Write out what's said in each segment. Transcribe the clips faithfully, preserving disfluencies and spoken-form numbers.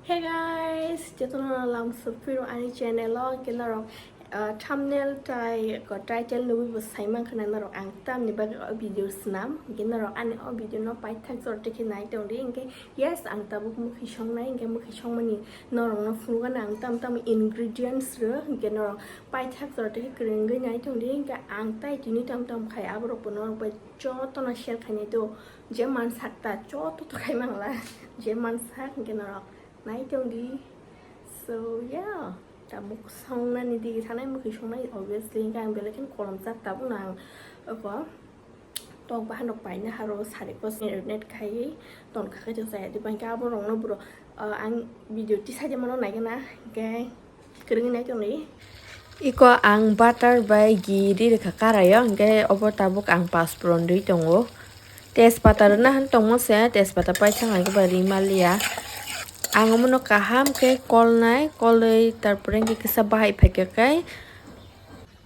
Hey guys, jotono lamsok phiro ani channel o, hwnkhe norok, ah, thumbnail tai ko title nugwi bo sai mankha na norok ang tamni bagwi o video swnam, hwnkhe norok ani o video no paithak jora tei khe nai tongdi, hwnkhe yes, ang tabuk mwkhwi songnai, hwnkhe mwkhwi songmani norokno phunukgana ang tam tam ingredients rw, hwnkhe norok paithak jora tei khe kwrwngwi nai tongdi, hwnkhe ang tai tini tam tam khai aborok bo norok bai jotono share khainai do, je mansak ta joto to khai mangla, je mansak hwnkhe norok nai tongdi. So yeah, ta mwkhwi songnani digi thanai, mwkhwi songnai obviously, hwnkhe ang belai kheno kolomjak tabukno ang oko tok bahan rok paina haro sari ko marinate khai ton kha khai to chaya diba, hwnkhe aborokno bro, ah, ang video tisai de mano naigana, hwnkhe kwrwngwi nai tongdi. Iko ang butter bai ghee ri rwkha karaio, hwnkhe obo tabuk ang paspron ri tongo. Tejpata rwna han tongmo se, tejpata paithak hai khe ba ri manliya. Ang omono kaham khe kolnai, kolwi tarpore hwnkhe kisa bahai phaikha khe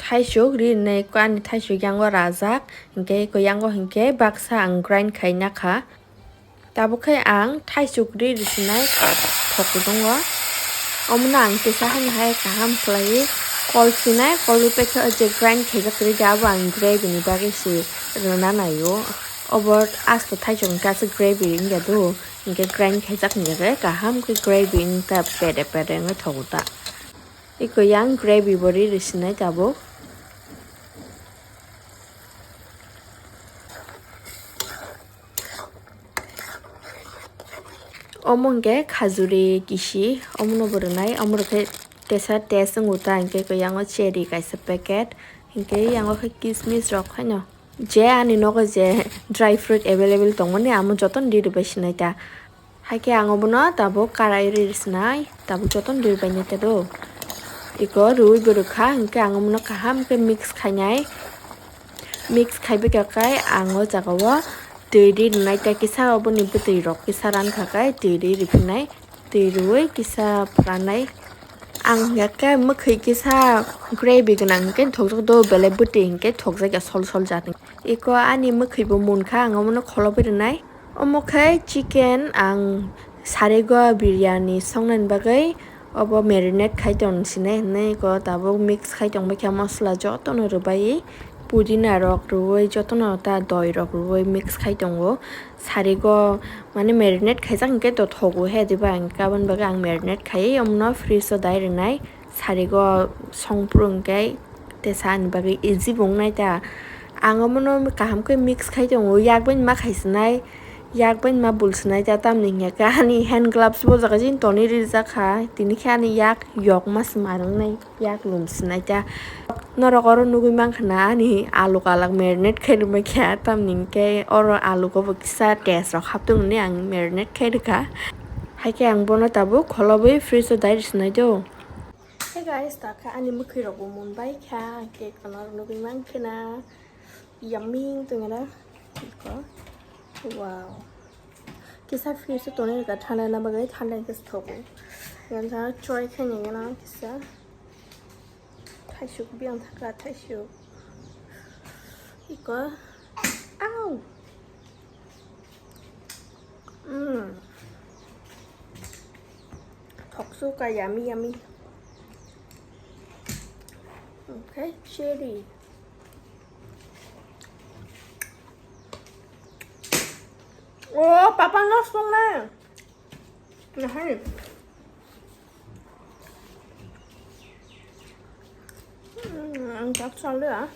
thaisuk ri rwnai, ani thaisuk yango rajak, hwnkhe iko yango hwnkhe baksa ang grind khai nakha. Tabuk khe ang thaisuk ri rwsinai thok tongo. Omono ang kisa haino hai kaham khlaiwi kol sinai, kolwi paikhe o je grind khaijak ride abo ang gravy ni bagwi se rwna naio. Obo asto thaisuk hwnkhe aswk gravy wngya do, hwnkhe grind khaijak wngya khe kaham khe gravy wngkha pere pere wngwi thogo ta. Iko yang gravy bo ri rwsinai tabuk. Omo hwnkhe khajuri kisi, omono bo rwnai, omo rwkhe tesa test wngo ta, hwnkhe iko yango cherry kaisa packet, hwnkhe yango khe kismis rok haino. Je ani nogo je dry fruit available tongmani, amo jotono ri rwbai sinai ta. Haikhe ang obono tabuk karai ri rwsinai, tabuk jotono ri rwbainai ta do. Iko rwui bo rwkha, hwnkhe ang omono kaham khe mix khainai. Mix khaibai kha khe ang o jaga o twi ri rwnai, tei kisa oboni bwtwi rok kisa ran kha khe twi ri riphinai, twi rwui kisa phranai. Ang hwnkhe mwkhwi kisa gravy gwnang hwnkhe thokjak do, belai bwtwi hwnkhe thokjak ya sol sol jat. Iko ani mwkhwi bo munkha, ang omono kholobwi rwnai. Omo khe chicken ang sarigo biryani songnani bagwi obo marinate khai tong sinai hinwi iko tabuk mix khai tongbai kha, mosola jotono rwbai, pudina rok rwui, jotono ta doi rok rwui mix khai tongo. Sarigo mane marinate khaijak hwnkhe to thogo he, diba hwnkhe aboni bagwi ang marinate khaiwi omono fridge o dai rwnai. Sarigo songphuru hwnkhe tesa ani bagwi easy bo wngnai ta. Ang omono kaham khe mix khai tongo, yak bai ma khai sinai, yak bai ma bul sinai ta, tamni hwnkhe ani hand gloves bo jaga jin tonwi rijak kha, tini khe ani yak yok ma se mar wngnai, yak lum sinai ta. Norok oro nugwi mankha na ani alu kalak marinate khai rwmai kha, tamni hwnkhe oro alu go bo kisa taste rok haptung hwnwi ang marinate khai rwkha. Haikhe ang bono tabuk kholobwi fridge o dai rwsinai do. Hey guys, ta khe ani mwkhwi rok bo munbai kha, cake no nugwi mankhe na, yummy tongena. Iko, wow. Kisa fridge o tonwi rwkha thanda na bagwi, thanda hwnkhe se thogo. Yan try khainai gana kisa. Thaisuk biyang thaka thaisuk. Iko, au. Mm. Thoksu ka yummy yummy. Okay, cherry. Oh, papa no song na. Nahai. Hmm, ang tak sal ya.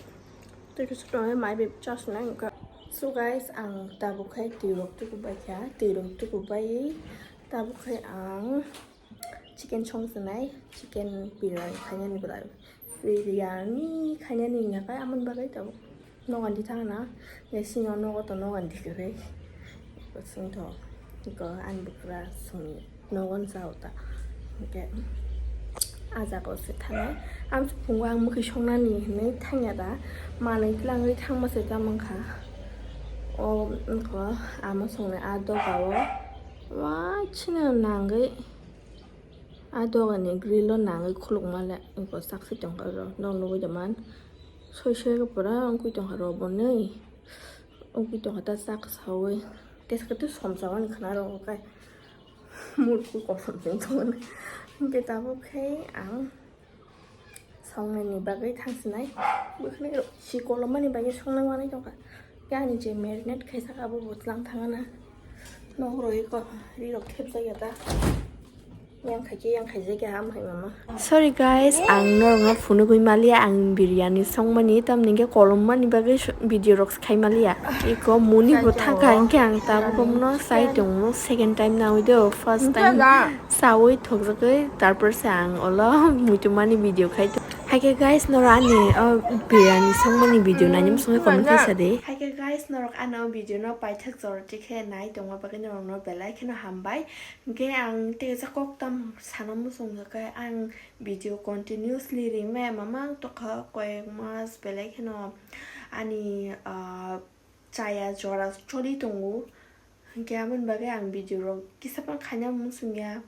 Tei kisa tongwi mai bai chasnai wngkha. So guys, ang tabuk khai twi rok tuku bai kha, twi rok tuku bai tabuk khai ang chicken song sinai, chicken biryani khainani belai, biryani khainani wngya khe amoni bagwi tabuk nogon di thangna, ya sino nogo to nogon di kwrwi, sing to ko ani bwkra song. Nogon sa uta. Hingke ah jaga o se thangnai. Amsuk phungo ang mwkhwi songnani hinwi thangya da. Manwi tlangwi thangma se tamo wngkha. O wngkha ama songnai ah doga o. Wai chini nangwi ah doga ni grill o nangwi khulukma le wngkha, sakse tongkha oro. Nog nugwi da man. Soi soi khe pura wngwi tongkha oro bo nwi. Wngwi tongkha ta chak saui. Tei sakhe tei somsa mani khna rw khe. Murku kosom chwng tongmani. Hwnkhe tabuk khe ang songnani bagwi thangsinai. Bwkhwnai rok si kolomani bagwi songnai manwi tongkha. Khe ani je marinate khaisaka abo bo tlang thangana. Nok rwi ko ri rok thepjak ya ta. Yang khaikhe yang khaijak ya ham hai mama. Sorry guys, ang norokno phunugwi maliya, ang biryani songmani, tamni hwnkhe kolommani bagwi video rok khai maliya. Iko muni bo thangkha, hwnkhe ang tabuk bono sai tongmo, second time nawi do, first time sawi thokjagwi, tarpor se ang olo muitumani video khai tong. Haikhe guys, noro ani o biryani songmani video nainwi muchungwi comment khaisa de. Haikhe guys, norok ano video no paithak jora tikhe nai tongma bagwi norokno belai kheno hambai. Hwnkhe ang tei kaisa kok tam sana muchungjak khe ang video continuously rimaya mamang tongkha, koyek mas belai kheno ani, ah, chaya jora choli tongo, hwnkhe aboni bagwi ang video rok kisa phano khaina muchungya.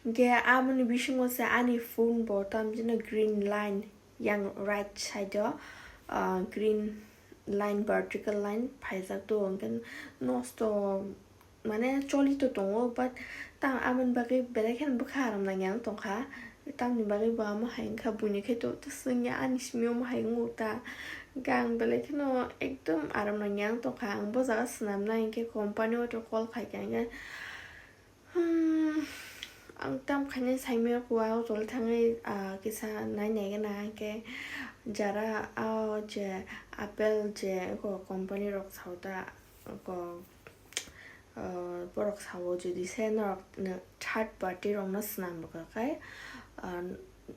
Hwnkhe aboni bisingo se ani phone bo tamjino green line yang right side o, ah, green line, vertical line phaijak to, hwnkhe nosto mane choli to tongo, but ta aboni bagwi belai kheno bwkha aram nangya wng tongkha. Tamni bagwi bo amo hai wngkha, buini khe to swngya ani simi omo hai wngkha ta. Hwnkhe ang belai kheno ekdom aram nangya wng tongkha. Ang bo jaga swnamnai hwnkhe company o to call khaikha hwnkhe, hmm, ang tam khainai saimaya kuwa o tole thangwi, ah, kisa nai nai gana hwnkhe jara o je apple je ko company rok sao ta ko, ah, borok sao jodi se norok third party rokno swnam rwkha khe, ah,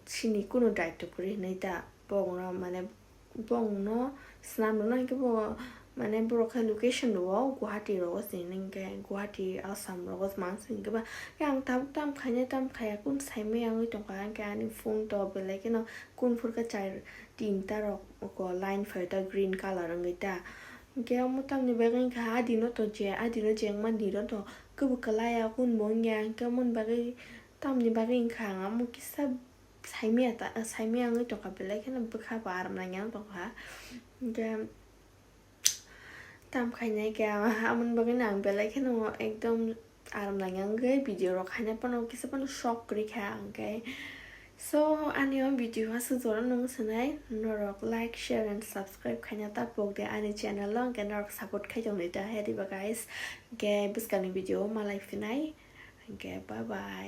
chini kunu daitw kwrwi hwnwi ta bongno mane bongno swnam rwna hwnkhe bo mane borok khe location rwo Guwahati rogo se hwnkhe Guwahati Assam rogo se mang se hwnkhe ba khe ang tabuk tam khainai tam khaiya kun saimaya wngwi tongkha hwnkhe ani phone to belai kheno kun phurkhe char tinta rok line phaio ta green colour wngwi ta. Hwnkhe omo tamni bagwi wngkha adino to je adino jengma niro to kwbwi kwlai ya kun bo wngya hwnkhe omoni bagwi tamni bagwi wngkha ang omo kisa saimaya ta saimaya wngwi tongkha belai kheno bwkha bo aram nangya wng tongkha hwnkhe tam khainai khe amoni bagwi no ang belai kheno ekdom aram nangya wngwi video rok khaina phano kisa phano shock kwrwi kha hwnkhe. So ani o video aswk jora nung sanai norok like, share and subscribe khaina ta pok de ani channel o hwnkhe norok support khai tongdi ta hediba guys hwnkhe bwskangni video o malai phinai hwnkhe bye bye.